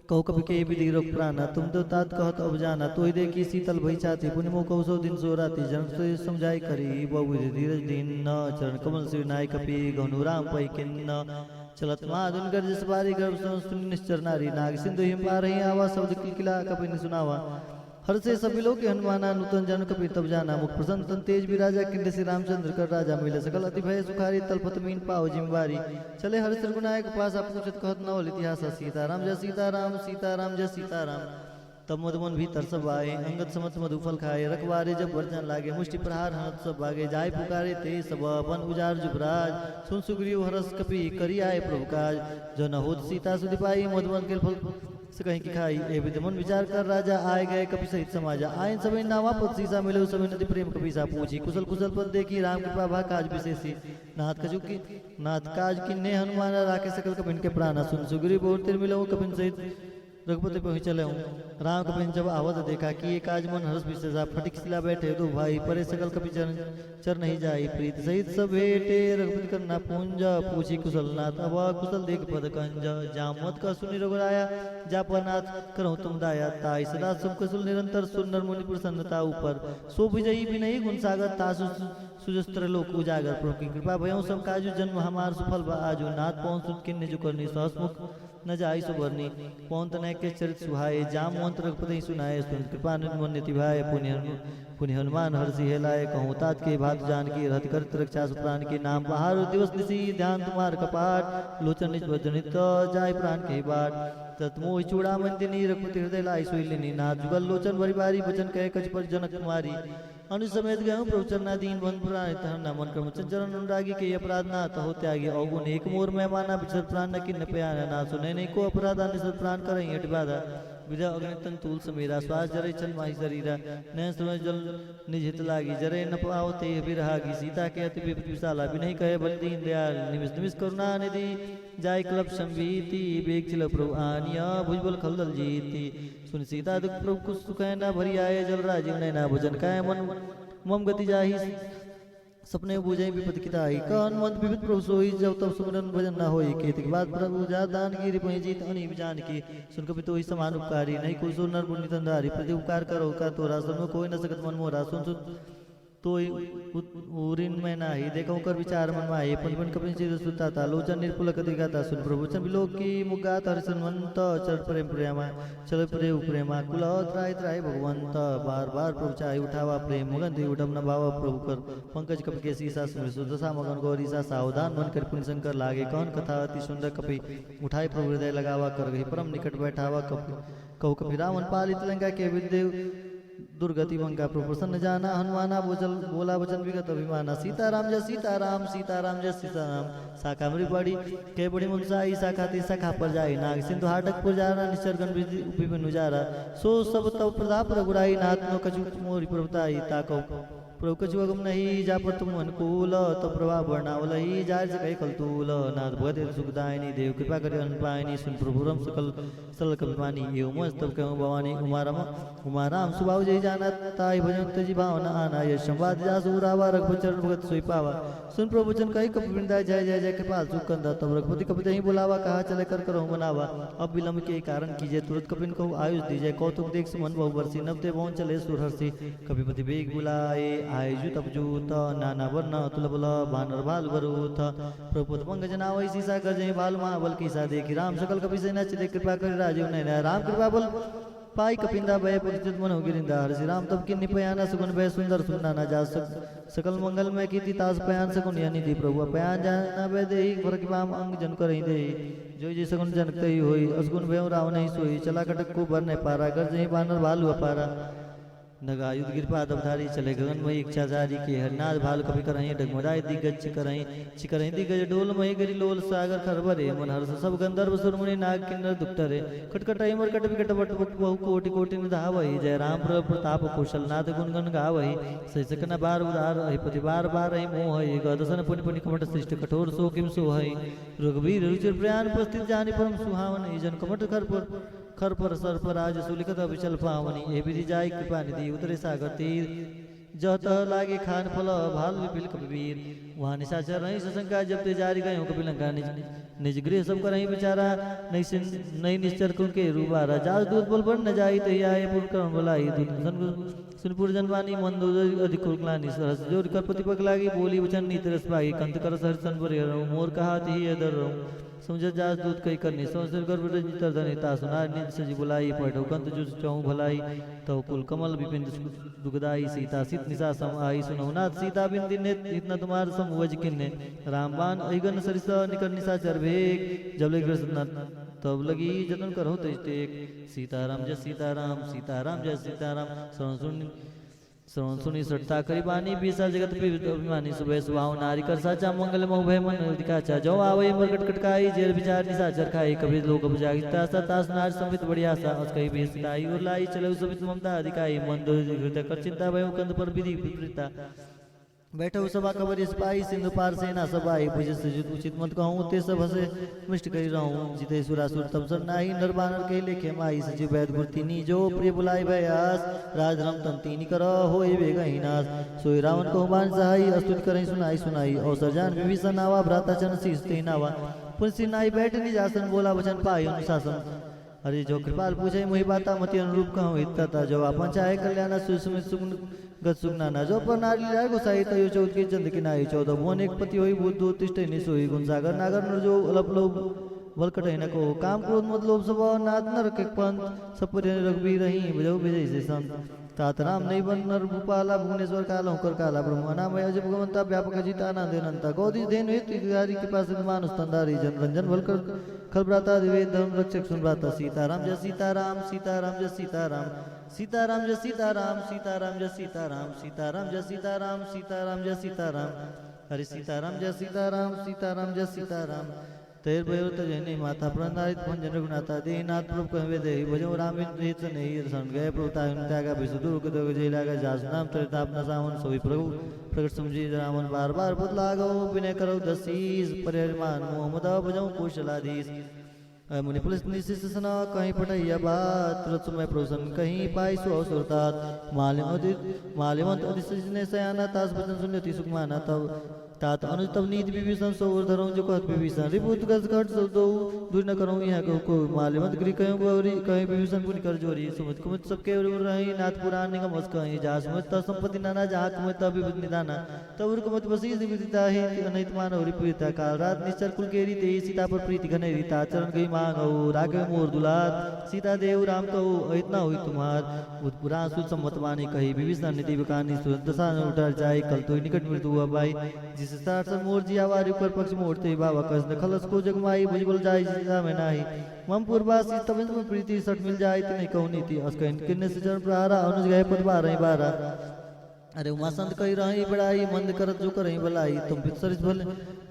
कहु कपि के विधि रोग प्राना, तुम तो तात कहत अब जाना। तोहि देखि शीतल भई छाती, पुनि मोहि कहु सो दिन सो राती। जनक सोई समझाई करी, बहु विधि धीरज दीन्ह। चरण कमल शिव नाई कपि, गहनु राम पई किन्ह। चलत महाधुन गर्ज सवारी, गर्भ सुनि निश्चर नारी। नाग सिंधु हिम पार ही आवा, शब्द किलकिला कपि न सुनावा। हरषे सब बिलोकि हनुमाना, नूतन जन्म कपि तब जाना। मुख प्रसन्न तन तेज बिराजा, किन्ह ऋषि रामचंद्र कर राजा। मिले सकल अति भय सुखारी, तलपत मीन पाव जिम बारी। चले हरषि रघुनायक पासा, पूछत कहत नवल इतिहासा। सीताराम जय सीताराम, सीताराम जय सीताराम। तब मधुबन भीतर सब आए, अंगद समत मधु फल खाए। रखवारे जब वर्जन लागे, मुष्टि प्रहार हनत सब भागे। जाय पुकारे ते सब बन उजाड़ जुबराज। सुन सुग्रीव हरष कपि करि आए प्रभु काज। जो न होत सीता सुधि पाई, मधुबन के फल सकहि की खाई। ए विधि मन विचार कर राजा, आए गए कपि सहित समाजा। आइन सबै नावा पद सीसा, मिलउ सबै नदी प्रेम कपीसा। पूछी कुशल कुशल पद देखी, राम कृपा भा काज विशेषी। नाथ कछु की, नाथ काज कीन्हे हनुमाना, राखे सकल कपिन के प्राना। सुन सुग्रीव बहुत तिर मिलउ, कपिन सहित रघुपति पहुँच चलउ। राम कपिन जब आवत देखा, किए काज मन हरष विशेषा। फटिक सिला बैठे दो भाई, परे सकल कपि चरण चर नहीं जाई। प्रीत सहित सब भेटे रघुपति करना पूंजा। पूछी कुशल नाथ अब कुशल देख पद कंज। जामवंत कह सुनि रघुराया, जा पर नाथ करहु तुम दाया। ताहि सदा शुभ कुशल निरंतर, सुर नर मुनि प्रसन्नता ऊपर। सो विजयी विनयी गुण सागर, तासु सु-, सुजस त्रैलोक उजागर। प्रभु की कृपा भयउ सब काजु, जन्म हमार सुफल बा आजु। नाथ पवन सुत कीन्ह जो करनी, सहस मुख न जाई सुबरनी। पवन तनय के चरित सुहाए, जामवंत रघुपति सुनाए। सुन कृपा निधि मन निति भाए, पुनि हनु-, पुनि हनुमान हरषि हेलाए। कहूँ तात के बात जानकी, रहति करत रक्षा सु प्रान की। नाम पहार दिवस निशि ध्यान तुम्हार कपाट, लोचन निज भजनित जाय प्रान के बाट। तत मोहि चूड़ामणि दीन्ही, रघुपति हृदय लाइ सोइ लीन्ही। नाथ जुगल लोचन भरि बारी, बचन कहे कछ पर जनक कुमारी। अनुज समेत गए हूँ प्रभु चरणाधीन, बंद पुराण इतहन न मन क्रम चंचल अनुरागी। के अपराध नाथ हो त्यागी, अवगुण एक मोर मैं माना। बिछर प्राण न किन्न प्याना, ना सुने नहीं को अपराधा। निसर प्राण करहीं अति बाधा, विरह अग्नि तन तूल समीरा। श्वास जरे छन माहि शरीरा, नयन समय जल निज हित लागी। जरे न पावत तेहि बिरहागी, सीता के अति विपत विशाला। बिनहि कहे बल दीन दयाल, निमिष निमिष करुणा निधि। जाय कलप संभीति, बेग चिल प्रभु आनिया, भुजबल खलदल जीति। सुनि सीता दुख प्रभु कुछ सुख है ना भरि आए, जल राजीव नैना। भजन कहे मन मम गति जाहि, सपने बूझे विपत किताहि। कह हनुमंत विपत प्रभु सोई, जब तब सुमिरन भजन न होई। केतकी बात प्रभु जा दान की, रिपुहि जीत अनीब जानकी। सुन कपि तोहि समान उपकारी, नहीं कोई सो नर मुनि तन धारी। प्रति उपकार करो का तोरा, सब में कोई न सकत मन मोरा। सुन सुत तोहि उत-, उरिन मैं नाही, देखहु कर विचार मन माही। पुनि पुनि कपिन सिर सुताता, लोचन निरपुलक दिखाता। सुन प्रभु वचन बिलोकि मुख गात, हरषि हनुमंत चल प्रेम प्रेमा। चल प्रेम प्रेमा कुल त्राहि त्राहि भगवंत। बार बार प्रभु चाहि उठावा, प्रेम मगन देहि उठब न भावा। प्रभु कर पंकज कपि के सीसा, सुमि सुदशा मगन गौरीसा। सावधान मन करि पुनि शंकर लागे, कहन कथा अति सुंदर कपि। उठाइ प्रभु हृदय लगावा, करगहि परम निकट बैठावा। कपि कहु कपि रावण पालित लंका, केहि विधि देव दुर्गति मंगा। प्रभु प्रसन्न जाना हनुमाना, बोचल बोला वचन विगत अभिमाना। सीताराम जय सीताराम, सीताराम जय सीताराम। शाखा मृग बड़ी के बड़ी मनसाई, शाखा ती शाखा पर जाई। नाग सिंधु हाटक पुजारा, निसर्गन विधि विपिन उजारा। सो सब तव प्रताप रघुराई, नाथ न कछु मोहि प्रभुताई। ताको प्रभु कछु अगम नहीं, जा पर तुम अनुकूल। तव प्रभाव वर्णावलही, जाय सकहि कल तूल। नाथ भगत सुखदायिनी, देव कृपा करि अनपायिनी। सुन प्रभु रम सकल सलक अभिमानी। एव मन तब कहूँ भवानी उमा रमा, उमा राम सुभाव जय जाना। ताहि भजन तजि भाव न आना, यह संवाद जासु उरावा। रघुपति चरण भगत सोई पावा। सुन प्रभु वचन कहि कपि वृंदा, जय जय जय कृपाल सुख कंदा। तब रघुपति कपि तहि बोलावा, कहा चले कर करहु मनावा। अब विलंब के कारण कीजे, तुरत कपिन कहु आयुष दीजे। कौतुक देख सुमन बहु बरसी, नव ते भवन चले सुर हरषि। कपिपति बेग बुलाए, आए जूथ अप जूथ, नाना वर्ण अतुल बल, बानर भालु बर ऊथ। प्रभु पद पंकज नावै सीसा, गर्जहि भालु महाबल कीसा। देखि राम सकल कपि सेना, चिते कृपा करि राजीव नैना। राम कृपा बल पाइ कपिंदा, भय पुलकित मन हो गिरिंदा। हरषि राम तब कीन्ही पयाना, सगुन भय सुंदर सुर नाना। जा सक-, सकल मंगल मैं कीति तास पयान, सगुन यह निधि प्रभु अपयान। जाना भय देहि फरकि बाम, अंग जन करहि देहि। जोइ जइ सगुन जनक तहि होई, असगुन भयउ रावनहिं सोई। चला कटक को बरनहिं पारा, गर्जहि बानर भालु अपारा। नगायुध गिरपाद अवधारी चले गगन मही इच्छाधारी। के हरिनाथ भाल कपि करहीं डगमगाए दिग्गज चिकरहीं। चिकरहीं दिग्गज डोल मही गरी लोल सागर खरबरे मन हर्ष सब गंधर्व सुरमुनि नाग किन्नर दुख टरे। कटकट अहि मरकट विकट वट वट बहु कोटि कोटि निधावहि। जय राम प्र-, प्रताप कौशलनाथ गुण गण गावहि। सहि सकन बार उदार अहि पति बार बार अहि मोहहि। गदसन पुनि पुनि कमट सृष्ट कठोर सो किम सोहहि। रघुबीर रुचिर प्रयान प्रस्थित जानि परम सुहावनि। जन कमट खर पर खर पर सर्प राज सुलिखत अविचल पावनि। ए विधि जाय कृपा निधि उतरे सागर तीर। जह तह लागे खान फल भाल विपिल कपिवीर। वहाँ निशाचर रहीं सशंका जब ते जारि गए हो कपि लंका। निज, निज गृह सब करहीं विचारा नहीं सिन, नहीं निश्चर कुल केहू बारा। जास दूत बल बन न जाई तही आए पूर्ण करम बलाई। दूत सन सुनि पुरजन वाणी मंदोदरी अधिक क्रोध ग्लानि। सहस जोर कर प्रतिपग लागी बोली वचन नीत रस पागी। कंत कर सहर सन बरे रहूं मोर कहा तिहि अधर रहूं। समझत जास दूत कहि करनी, समझ सिर गर्भ रजनी तर धनी। तासु नारि निज सजि बुलाई, पठउ कंत जसु चहु भलाई। तव कुल कमल विपिन दुखदाई, सीता सीत निशा सम आई। सुनहु नाथ सीता बिन दिन हित न तुम्हार सम वज किन्ने। राम बाण अहिगन सरिस निकर निशाचर भेग, जब लगे ग्रस न तब लगी जतन करहु तज टेक। सीताराम जय सीताराम, सीताराम जय सीताराम। श्रवण सुन श्रवण सुनि सठता करि बानी, बीसा जगत पीड़ित अभिमानी। सुबह सुहाव नारी कर साचा, मंगल मउ भय मन अधिकाचा। जो आवइ मरकट कटकाई, जेर विचार निशाचर खाई। कपि लोक उपजागिता सा, तास नारि संबित बड़ी आसा। अस कहि बीस ताई उर लाई, चलउ सुबित ममता अधिकाई। मन दो हृदय कर चिंता, भय कंत पर विधि विपरीता। बैठउ सभा कबर यस पाई, सिंधु पार सेना सब आई। पूजित सजित उचित मत कहूँ, ते सब हँसे मिष्ट करि रहूं। जिते सुरासुर तब सब नाही, नर बानर कहि लेखे माई। सचिव बैद गुर तीनी, जो प्रिय बुलाए भय आस। राजधर्म तन तीनी कर, होई वेग ही नास। सोई रावण कहु बान सहाई, अस्तुति करहीं सुनाई सुनाई। अवसर जान विभीषण आवा, भ्राता चरण शीश तेहि नावा। पुनि सिर नाई बैठ निज आसन, बोला वचन पाई अनुशासन। अरे जो कृपाल पूछे मोहि बाता, मति अनुरूप कहूँ हित कथा। जो आपन चाहे कल्याणा, सुसुमित सुगुन गत सुगना ना। जो पर नारी लीला गोसाई, तयो चौदकी चंद की नाई। चौदह भुवन एक पति होई, भूत दूत तिष्ठे नि सोई। गुण सागर नागर नर जो, अलप लोभ बल कटहि न को। काम क्रोध मद लोभ सब नाथ न रखे पंत। सब पर रघुबीर रही, भजउ विजय से संत। तात राम नहीं बन नर भूपाला, भुवनेश्वर कालहु कर काला। ब्रह्म अनामय अजब भगवंता, व्यापक अजित आनंद अनंता। गौरी धेनु हित हितकारी, कृपा सिंधु मानुष तन धारी। जन रंजन भल कर खल भ्राता, दिवे धर्म रक्षक सुन भ्राता। सीताराम जय सीताराम, सीताराम जय सीताराम। सीताराम जय सीताराम, सीताराम जय सीताराम। सीताराम जय सीताराम, सीताराम जय सीताराम। हरे सीताराम जय सीताराम, सीताराम जय सीताराम। तैर भैरव तजहिने माथा, प्रण नारित भंजन रघुनाथा। देहि नाथ प्रभु कहवे देहि, भजउ राम बिन रहित सनेहि। शरण गए प्रभु ताहि न त्यागा, विष्णु दुर्ग दुर्ग जे लागा। जासु नाम तरे ताप न सावन, सोई प्रभु प्रगट समुझी रावन। बार बार पद लागउ, विनय करउ दसीस। परिहरि मान मोह मद, भजउ कौशलाधीश। अ, मुनि पुलस निशिष सना, कहीं पठइया बात। तुरत समय प्रभु सन कहीं, पाई सो अवसर तात। माल्यवंत अति, माल्यवंत अति सजिने सयाना, तास वचन सुनि अति सुख माना। तब तात अनुज तब नीत विभीषण, सो उर धरउँ जो कहत विभीषण। रिपु उद्गज खट सब दो, दूर न करउँ इहाँ कहु को। माल्यवंत गृह कहें गौरी, कहें विभीषण पुनि कर जोरी। सुमित कुमित सब केहू रही, नाथ पुरान निगम अस कहीं। जहाँ सुमित तह संपत्ति नाना, जहाँ कुमित तह विभूति निदाना। तब उर कुमित बसी विधि ताहि, अनहित मानव रिपु हिता। काल रात निश्चर कुल केरी, तेहि सीता पर प्रीति घनेरी। तात चरण गई मांगउ, राखे मोर दुलार। सीता देउ राम कहु, अहित न होई तुम्हार। उत पुराण सुत संवत वाणी कही, विभीषण नीति बखानी। सुरत दशा न उठर जाई, कल तोहि निकट मृत्यु हुआ पाई। जिस साठ सन मोर जिया वारी, कर पक्ष मोर ते बाबा। कस न खलस को जग माई, भुजबल जाई सीता में नाही। मम पूर्वासी तब तुम प्रीति सठ मिल जाई, तिन्हें कहूँ नीति। अस कहिन किन्ने से चरण प्रहारा, अनुज गए पद बारह बारह। अरे उमा संत कही रही बड़ाई, मंद करत जो करही भलाई। तुम पित सरिस भले,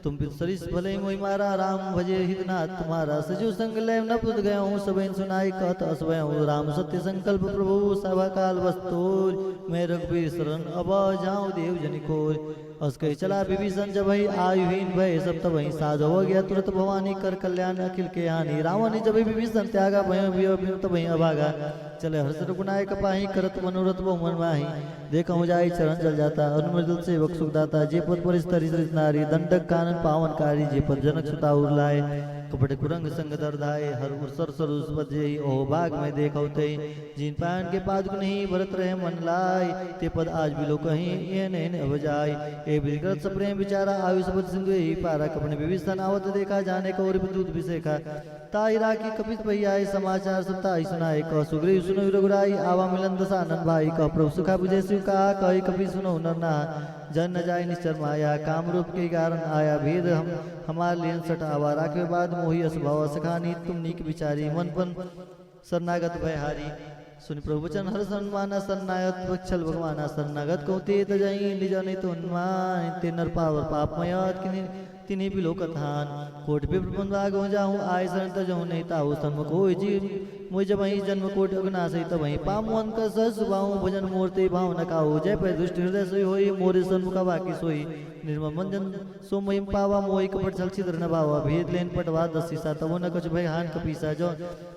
तुम पित सरिस भले मोहि मारा, राम भजे हित नाथ तुम्हारा। सजु संग लय न पुत गयउँ, सबहिन सुनाई कहत अस भयउँ। राम सत्य संकल्प प्रभु सभा काल बस तोर, मैं रघुबीर सरन अब जाउँ देव जनि कोर। अस कहि चला विभीषण जबहि आयुहीन भए सब तबहि, साध हो गया तुरत भवानी कर कल्याण अखिल के हानि। रावण जबहि विभीषण त्यागा, भयो वियोग बिनु तबहि अभागा। चले हर्ष रघुनायक पाहि, करत मनोरथ बहु मन माहि। देखहु जाइ चरण जल जाता, अनुमंडल सेवक सुखदाता। जे पद परिस तरिस नारि, दंडक कानन पावन कारी। जे पद जनक सुता उर लाए, कपट कुरंग संग धर धाए। हर उर सर सरुस पद जेहि, ओह भाग में देखउ तेहि। जिन पायन के पादुक नहीं, भरत रहे मन लाए। ते पद आज बिलोकहिं, यह नहिन अब जाए। ए विधि करत सप्रेम विचारा, आयु सब पद सिंधु एहि पारा। कपट विभीषण आवत देखा, जाने कौ रिपु दूत बिसेखा। ताहि राखि कपित पहि आए, समाचार सब ताहि सुनाए। कह सुग्रीव सुनउ रघुराई, आवा मिलन दसानन भाई। कह प्रभु सुखा बुझे सिव कहा, कहि कपि सुनउ नर नाहा। जन न जाय निश्चर माया, काम रूप के कारण आया। भेद हम हमार लेन सठ आवा, राखे बाध मोहि अस भावा। सखा नीत तुम नीक बिचारी, मन पन सरनागत भय हारी। सुनि प्रभु वचन हरषि हनुमान, शरणागत वत्सल भगवान। शरणागत कहूँ ते तजहि निज अनेक अनुमान, ते नर पावर पाप मय अति किन्हीं तिन्हीं बिलोकत हान। कोटि विप्र मुनि भागहुँ जाहु, आए शरण तजहु नहीं ताहु। सन्मुख होइ जी मोहि जबहिं, जन्म कोटि अघनासहि तबहिं। पावहुँ अनकर सहज सुभाहु, भजन मोर ते भाव न खाहु। जय पै दुष्ट हृदय सोई होई, मोरे सन्मुख अभागी सोई। निर्मल मन जन सो महिम पावा, मोहि कपट छल छिद्र न भावा। भेद लेन पटवा दस सीसा, तबो न कछु भय हानि कपीसा। जो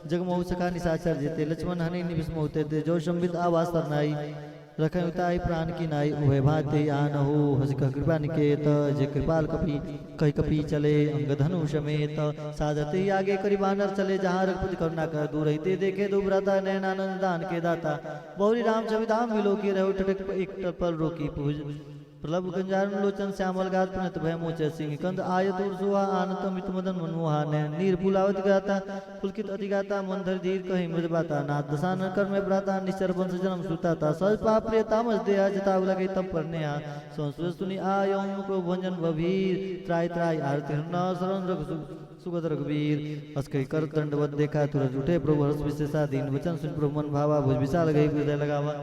जग महु सका निशाचर जेते, लक्ष्मण हनि निमिष मोहि तेते। जो संबित आवा सरनाई, रखै उताई प्रान की नाई। उभय भांति आनहु हँसि कह कृपा निकेत, जे कृपाल कपि कहि कपि चले अंगद हनु समेत। सादर तेहि आगे करि बानर चले, जहाँ रघुपति करुणाकर दूरहि। ते देखे दो भ्राता नयन आनंद दान के दाता। बहुरि राम छवि धाम विलोकी, रहो ठठक एक पल रोकी। भुज प्रलभ गंजारुण लोचन श्यामल गात्र प्रणत भय मोचन। सिंह कंद आयत उर सोहा, आनत अमित मदन मन मोहा। नयन नीर पुलावत गाता पुलकित अति गाता, मन धरि धीर कहि मृदु बाता। नाथ दशानन कर्म भ्राता, निश्चर वंश जनम सुताता। सहज पाप प्रिय तामस देहा, जता उलगे तब पर नेहा। संस्कृत सुनि आयम क्रोध भंजन भव भीर, त्राहि त्राहि आरती हरना। शरण रघु सु-, सुगत रघुवीर। अस कहि कर दंडवत देखा, तुरत उठे प्रभु हर्ष विशेषा। दीन वचन सुनि प्रभु मन भावा, भुज विशाल गहि हृदय लगावा।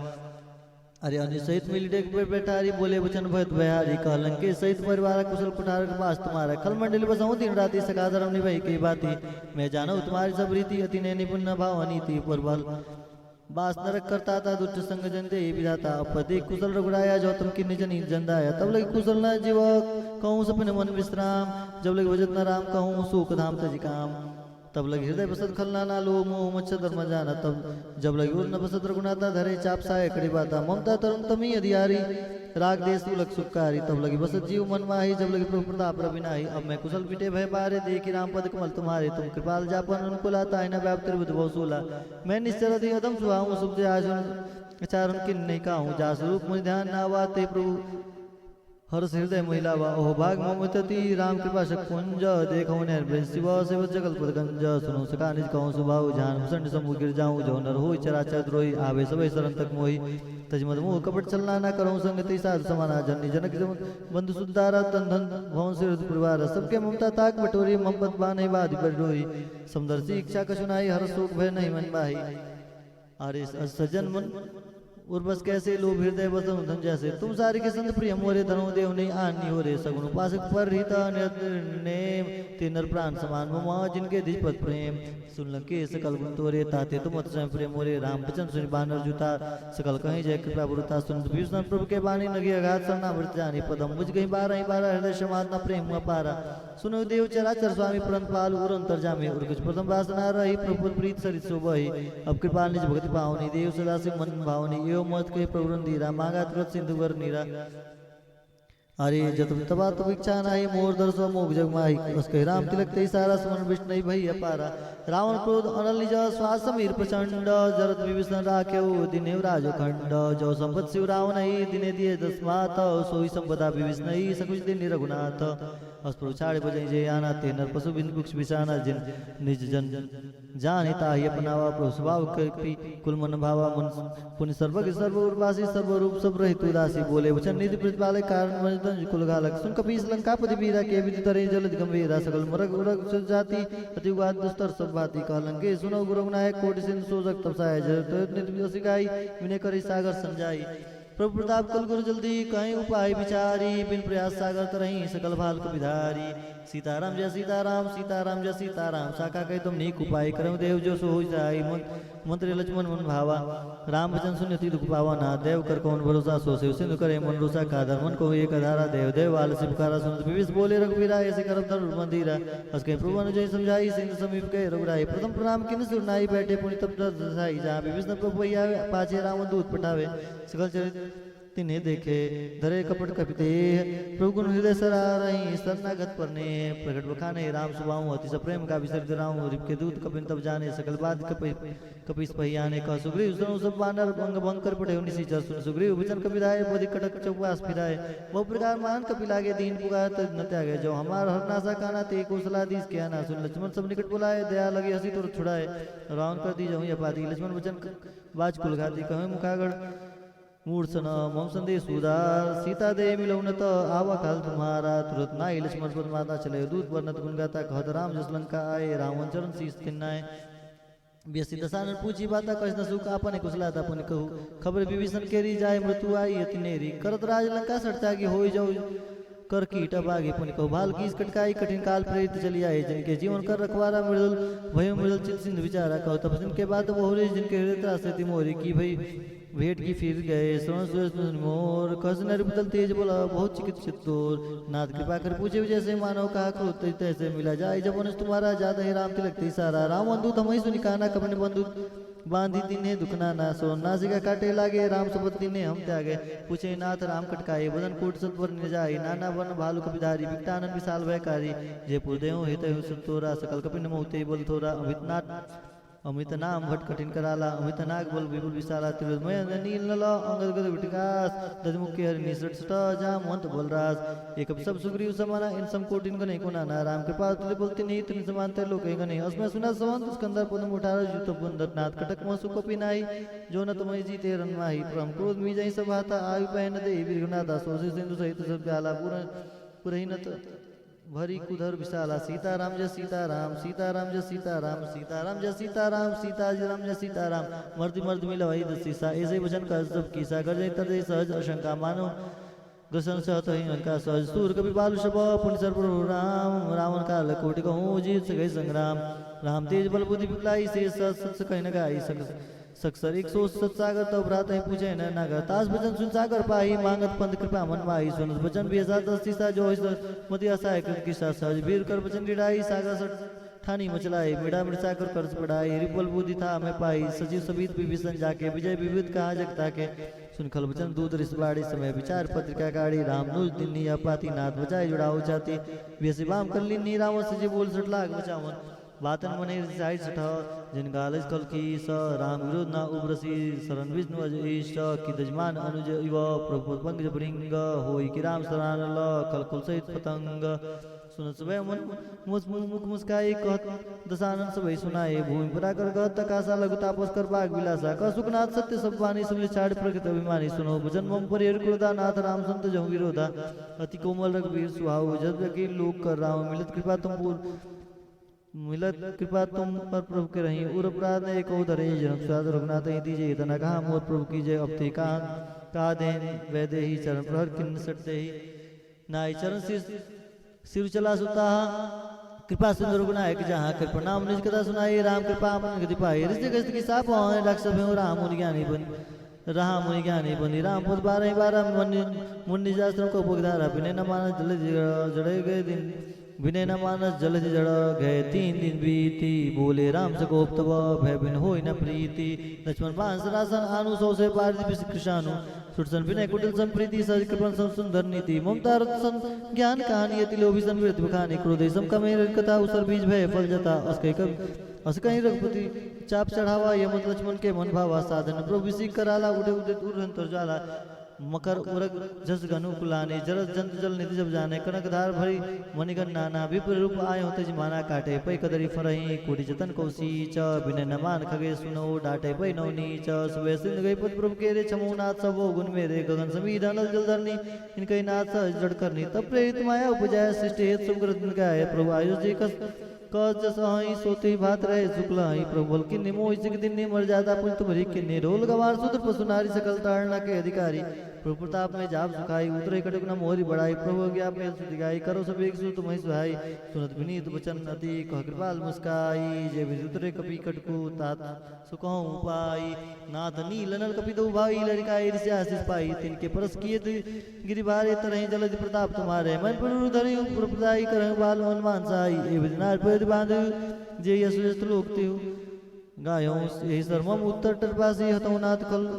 अरे अनिल सहित मिलि डेग पर बैठारी, बोले वचन भयत भयारी। कहलन के सहित परिवार कुशल कुठार बास तुम्हारा। खल मंडली बसहु दिन राति, सका धर्म निभई कई बाती। मैं जानहु तुम्हारी सब रीति, अति नय निपुण न भाव अनीति। पर बल बास नरक करता ता, दुष्ट संग जन देहि विधाता। अपदे कुशल रघुराया, जो तुम किन्हीं जनी जन दाया। तब लगे कुशल न जीव कहूँ सपिन मन विश्राम, जब लगे भजत न राम कहूँ शोक धाम तजि काम। तब लगे हृदय बसत खल नाना, लोभ मोह मच्छर धर्म जाना। तब जब लगे उर न बसत रघुनाथा, धरे चाप साय कड़ी बाता। ममता तरुण तमी अधियारी, राग देश उलग सुखकारी। तब लगे बसत जीव मन माही, जब लगे प्रभु प्रताप रवि नाही। अब मैं कुशल मिटे भय बारे, देखि राम पद कमल तुम्हारे। तुम कृपाल जापन अनुकूला, ताहि न व्याप त्रिभुज बहु सूला। मैं निश्चर अति अधम सुहाऊं, सुख जे आचरण आचरण किन्हीं नहीं काहूं। जासु रूप मुनि ध्यान न आवा, ते प्रभु हर्ष हृदय मोहि लावा। ओह भाग मम अति राम कृपा शक पुंज, देखहु नैन ब्रज शिव सेवत जगल पद गंज। सुनहु सका निज कहूँ सुभाऊ, जान भूषण समूह गिर जाऊँ। जो नर होई चराचर द्रोही, आवे सबै शरण तक मोही। तजि मद मोह कपट छल नाना, करहु संग तेहि साधु समाना। जननी जनक जन बंधु सुत दारा, तन धन भवन सिर परिवार। सबके ममता ताक बटोरी, मम पद बान्है बाधि बरि डोरी। समदर्शी इच्छा कछु नाही, हरष शोक भय नहीं मन माही। अरे स-, सज्जन मन उर बस कैसे, लोभ हृदय बसहु धन जैसे। तुम सारिके संत प्रिय मोरे, धरहु देव नहीं आन निहोरे। सगुन उपासक पर हित निरत नेम, ते नर प्राण समान मम, जिनके द्विज पद प्रेम। सुन लंकेश सकल गुन तोरे, ताते तुम अति स्वयं प्रिय मोरे। राम वचन सुनि बानर जुता, सकल कहीं जय कृपा बुरता। सुनत विभीषण प्रभु के बानी, नगे अघात सरनामृत जानी। पद अम्बुज गहि बारहि बारा, हृदय समात न प्रेम हुआ पारा। सुनहु देव चराचर स्वामी पुरंदर पाल, उर अंतर्जामी उर कुछ प्रथम बासना रही। प्रभु प्रीत सरित सो बही, अब कृपाल निज भगति पावनी। देव सदा से मन भावनी, एव मत कहे प्रभु रंधीरा। मांगा तुरत सिंधु वर नीरा। अरे जत तबा तब इच्छा नाही, मोर दरसो मोग जग माही। अस कहि राम तिलक तेहि सारा, सुमन बिष्ट नहीं भई अपारा। रावण क्रोध अनल निज श्वास समीर प्रचंड, जरत विभीषण राखेउ दीन्हेउ राजखंड। जो संपत शिव रावनहि दीन्हे दिए दस मात, सोई संपदा विभीषणहि सकुच दीन्हे रघुनाथ। अस प्रभु छाड़े बजई जे आना, ते नर पशु बिन कुछ बिसाना। जिन निज जन जान ताहि अपनावा, प्रभु स्वभाव कपि कुल मन भावा। मन पुनि सर्वज्ञ सर्व उर्वासी, सर्व रूप सब रहित उदासी। बोले वचन निधि प्रतिपालक, कारण वंश कुल घालक। सुन कपीस लंकापति वीरा, के विधि तरे जलधि गंभीरा। सकल मरग उरग सुर जाति, अति उगात दुस्तर सब भांति। कह लंकेश सुनो गुरु नायक, कोटि सिंधु सोजक तप सहाय। जय तुरत निधि अस गाई, विनय करी सागर संजाई। प्रभु प्रताप कल गुरु जल्दी, कहीं उपाय विचारी। बिन प्रयास सागर तरही, सकल भाल कपि धारी। सीताराम जय सीताराम, सीताराम जय सीताराम। साका कहि तुम नीक उपाय, करहु देव जो सो होई सहाय। मन-, मंत्री लक्ष्मण मन भावा, राम वचन सुनि अति दुख पावा। ना देव कर कौन भरोसा, सो शिव सिंधु करे मन रोसा। कादर मन को एक धारा, देव देव आलसी पुकारा। सुनत विभीष बोले रघुबीरा, ऐसे करब धनुर मंदिरा। अस कहि प्रभु अनुजहि समझाई, सिंधु समीप गए रघुराई। प्रथम प्रणाम किन्हीं सुर नाई, बैठे पुनि तब दस दसाई। जहाँ विभीषण प्रभु भैया, पाछे रावण दूत पठावे। सकल चरित तिन्हें देखे, धरे कपट कपि देह। प्रभु गुन हृदय सरारहि, शरणागत पर नेह। प्रगट बखाने राम सुभाऊ, अति सप्रेम गावि सरित राहु। रिप के दूत कपिन तब जाने, सकल बात कपि-, कपीस पहियाने। कह सुग्रीव सुनहु सब बानर, अंग भंग कर पठेउ निशिचर। सुन सुग्रीव वचन कपि धाये, बधि कटक चौपास फिराये। बहु प्रकार महान कपि लागे, दीन पुकार तज न त्यागे। जो हमार हरनासा काना, ते कौशलाधीश कहना। सुन लक्ष्मण सब निकट बुलाए, दया लगी हँसी तुरत छुड़ाए। रावण कर दीजहु यह बाती, लक्ष्मण वचन क-, बाज कुल घाती। कहे मुखागण मूर्छन मम संदेश उदार। सीता दे मिलौनत आवा काल तुम्हारा। तुरत नाई लक्ष्मण पद माता, चले दूत बरनत गुण गाथा। कहत राम जस लंका आए, रावण चरण शीश तिन्नाए। बेसी दसानन पूछी बाता, कछ न सुख आपने कुशलाता पुनि कहू। खबर विभीषण केरी, जाय मृत्यु आई अति नेरी। करत राज लंका सठ त्यागी, होई जाऊ कर कीट अभागी पुनि कहू। भाल कीस कटकाई, कठिन काल प्रेरित चली आए। जिनके जीवन कर रखवारा, मृदुल भयो मृदुल चित सिंधु विचारा। कहू तप जिनके बात बहुरी, जिनके हृदय त्रास अति मोरी। की भई भेंट की फिर गए, श्रवण सुयश मुनि मोर। कहस नरि पुतल तेज बल, बहुत चिकित चित तोर। नाथ कृपा कर पूछे जैसे, मानव कहा क्रोध तैसे। मिला जाय जब मनुष्य तुम्हारा, जात है राम तिलक तिसारा। राम वंदूत हमहि सुनि काना, कपिन बंदूत बांधी दीन्हे दुख नाना। श्रवण नासिका काटे लागे, राम शपथ दीन्हे अहम त्यागे। पूछे नाथ राम कटकाई, वदन कोटि सत्वर निजाई। नाना वन भालु कपिधारी, बिकटानन विशाल भयकारी। जे पुर देहु हित हु सुत तोरा, सकल कपिन मोहि तेहि बल थोरा। अमित नाथ अमित नाम भट कठिन कराला, अमित नाग बल विपुल विशाला। त्रिलोक मय नील नल अंगद गद विटकास। दधि मुख के हरि निसट सट जामवंत बलराज। एक सब सुग्रीव समाना, इन सम कोटिन गने को नाना। राम कृपा तुल्य बल तिन्ही, तिन समान ते लोक गने। असमय सुना संवंत सिकंदर पद्म उठारा। जूत बंदर नाथ कटक मह सुख पिनाई, जो न तुम्हें जीते रन माही। प्रम क्रोध मी जाई सब हाथा, आयु पहन दे विघ्नाता। सोसी सिंधु सहित सब जाला, पुर पुरही नत भरी कुधर विशाला। सीताराम जय सीताराम, सीताराम जय सीताराम, सीताराम जय सीताराम, सीताराम जय सीताराम। मर्दि मर्दि मिलवाई दस सीसा, ऐसे वचन कह सब कीसा। गरजई तरजई सहज आशंका, मानो ग्रसन सहत ही लंका सहज। सूर कपि बालु सब पुनि सर प्रभु राम, रावण काल कोटि कहूँ जीत सगई संग्राम। राम तेज बल बुद्धि विपुलाई, से सत सत कहि न गाई। सक सकसर एक सौ सत सागर, तब भ्रात ही पूछे न नागर। तास वचन सुन सागर पाही, मांगत पंथ कृपा मन माही। सुनत वचन भी ऐसा दस सीसा, जो इस मति आशा एक कृत किसा। सहज वीर कर वचन डिड़ाई, सागर सठ ठानी मचलाई। मिड़ा मिड़ सागर कर पढ़ाई, रिपल बुद्धि था हमें पाई। सचिव सभीत विभीषण जाके, विजय विविध कहा जगता के। सुन खल वचन दूत रिस बाड़ी, समय विचार पत्रिका गाड़ी। राम नुज दिन्नी अपाती, नाथ बचाई जुड़ाओ जाति। बेसी बाम कर लीनी, रावण सचिव बोल सठ लाग बचावन। बातन मने रिसाई सठ, जिन गालज कल कीस। राम विरोध ना उबरसी, शरण विष्णु अज ईश। की दजमान अनुज इव, प्रभु पंकज भृंग। होई कि राम शरण ल, खल कुल सहित पतंग। सुनत सबे मन मुस-, मुख मुस्काई, कहत दसानन सबे सुनाए। भूमि पराकर कहत तकासा, लघु तापस कर बाग विलासा। कह सुखनाथ सत्य सब बानी, सुन छाड़ प्रकृत अभिमानी। सुनो भजन मम परिहर क्रोधा, नाथ राम संत जहु विरोधा। अति कोमल रघुवीर सुहाऊ, जब जकी लोक कर राम। मिलत कृपा तुम पूर मिलत कृपा तुम पर प्रभु के रही। उर अपराध न एको धरे, जनक सुजात रघुनाथ ही दीजे। इतना कहा मोर प्रभु कीजे, अब ते कहा, कहा दे वैदेही। चरण प्रहर किन सट देही, नाई चरण सिर, सिर चला सुता। कृपा सिंधु रघुनायक जहाँ, कृपा नाम निज कथा सुनाई। राम कृपा आपन गति पाई, ऋषि गजत की साप वहाँ। राक्षस भयउ रहा मुनि ज्ञानी बन, रहा मुनि ज्ञानी बनी। राम पद बारह बारह, मुनि, मुनि निज आश्रम को उपधारा। बिने न मानस जल जड़, जड़े गए दिन, बिने न मानस जल जड़ गए तीन दिन बीती। बोले राम सकोप तब भय बिन होई न प्रीति। लक्ष्मण बाण सरासन आनु, सौ से पार विष कृशानु। सुरसन बिनय कुटिल सम प्रीति, सहज कृपण सम सुंदर नीति। ममता रत सम ज्ञान कहानी, अति लोभी सम विरत बखानी। क्रोधे सम कमे रज कथा, उसर बीज भय फल जथा। अस कहि कब, अस कहि रघुपति चाप चढ़ावा। यमत लक्ष्मण के मन भावा, साधन प्रभु विषि कराला। उठे उठे दूर अंतर ज्वाला, मकर उरग जस गनु कुलानी। जरत जंतु जल निधि जब जाने, कनक धार भरी मणिगण नाना। विप्र रूप आयो तजि माना, काटे पै कदरी फरही। कोटि जतन कौ सीच, बिनय न मान खगे सुनौ। डाटे पै नौ नीच, सुबह सिंधु गई पद प्रभु केरे। छमो नाथ सबो गुण मेरे, गगन समीर अनल जल धरनी। इनके नाथ सहज जड़ करनी, तब प्रेरित माया उपजाय। सृष्टि हेतु सब ग्रंथ गाय, प्रभु आयुष जी कस कस जस हई सोते भात रहे शुक्ल हई। प्रभु बल किन्नी मोहि सिख दिन्नी, मर जाता पुनि तुम्हरी किन्नी। ढोल गवार शूद्र पशु नारी, सकल ताड़ना के अधिकारी। प्रभु प्रताप में जाब सुखाई, उतरे कटक न मोहरी बढ़ाई। प्रभु आज्ञा में सुधि गाई, करो सब एक सु तुम्हरी सुहाई। सुनत विनीत वचन अति, कह कृपाल मुस्काई। जे विधि उतरे कपि कटकु, तात सुखहु उपाई। नाथ नील नल कपि दउ भाई, लरिका ईर्ष्या आशीष पाई। तिनके परस किए गिरि भारे, तरहि जलधि प्रताप तुम्हारे। मन पुरु धरि उपर प्रदाई, करहु बाल मन मानसाई। ए विधि नार पैद बांध, जे यशस्थ लोक तिहु गायहु। एहि सरमम उत्तर टरपासी, हतहु नाथ कल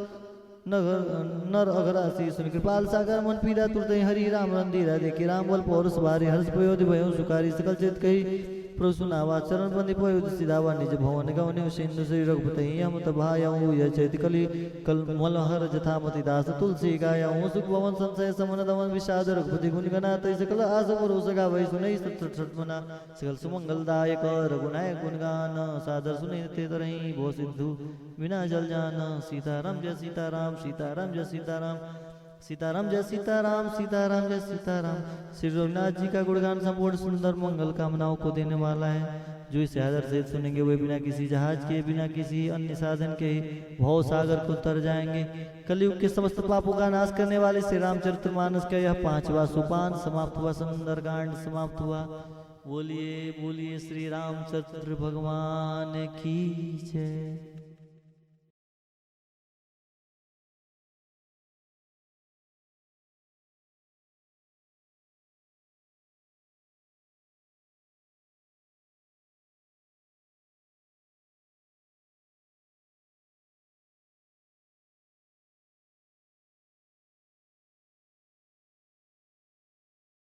नगर नर अघरासी। सुनि कृपाल सागर मन पीरा, तुरतहि हरि राम रंधीरा। देखि राम बल पौरस भारी, हर्ष पयोधि भयउ सुखारी। सकल चेत कहि प्रभु सुनावा, चरण बंदी पयोधि सिधावा। निज भवन गवन्यु सिंधु श्री रघुपति, यम तब भायउ यह चैत कलि कल मल हर जथा मति। दास तुलसी गायउ सुख भवन संसय समन दमन विषाद। रघुपति गुण गना तहि सकल आस भरोस गावइ, सुनइ सत सत सत मना। सकल सुमंगल दायक रघुनायक गुण गान, सादर सुनइ ते तरहि भव सिंधु बिना जल जान। सीताराम जय सीताराम, सीताराम जय सीताराम। सीताराम जय सीताराम, सीताराम जय सीताराम। श्री रघुनाथ जी का गुणगान संपूर्ण सुंदर मंगल कामनाओं को देने वाला है। जो इसे आदर से सुनेंगे, वे बिना किसी जहाज के, बिना किसी अन्य साधन के ही भव सागर को तर जाएंगे। कलयुग के समस्त पापों का नाश करने वाले श्री रामचरितमानस का यह पांचवा सोपान समाप्त हुआ, सुंदरकांड समाप्त हुआ। बोलिए, बोलिए श्री रामचंद्र भगवान की जय।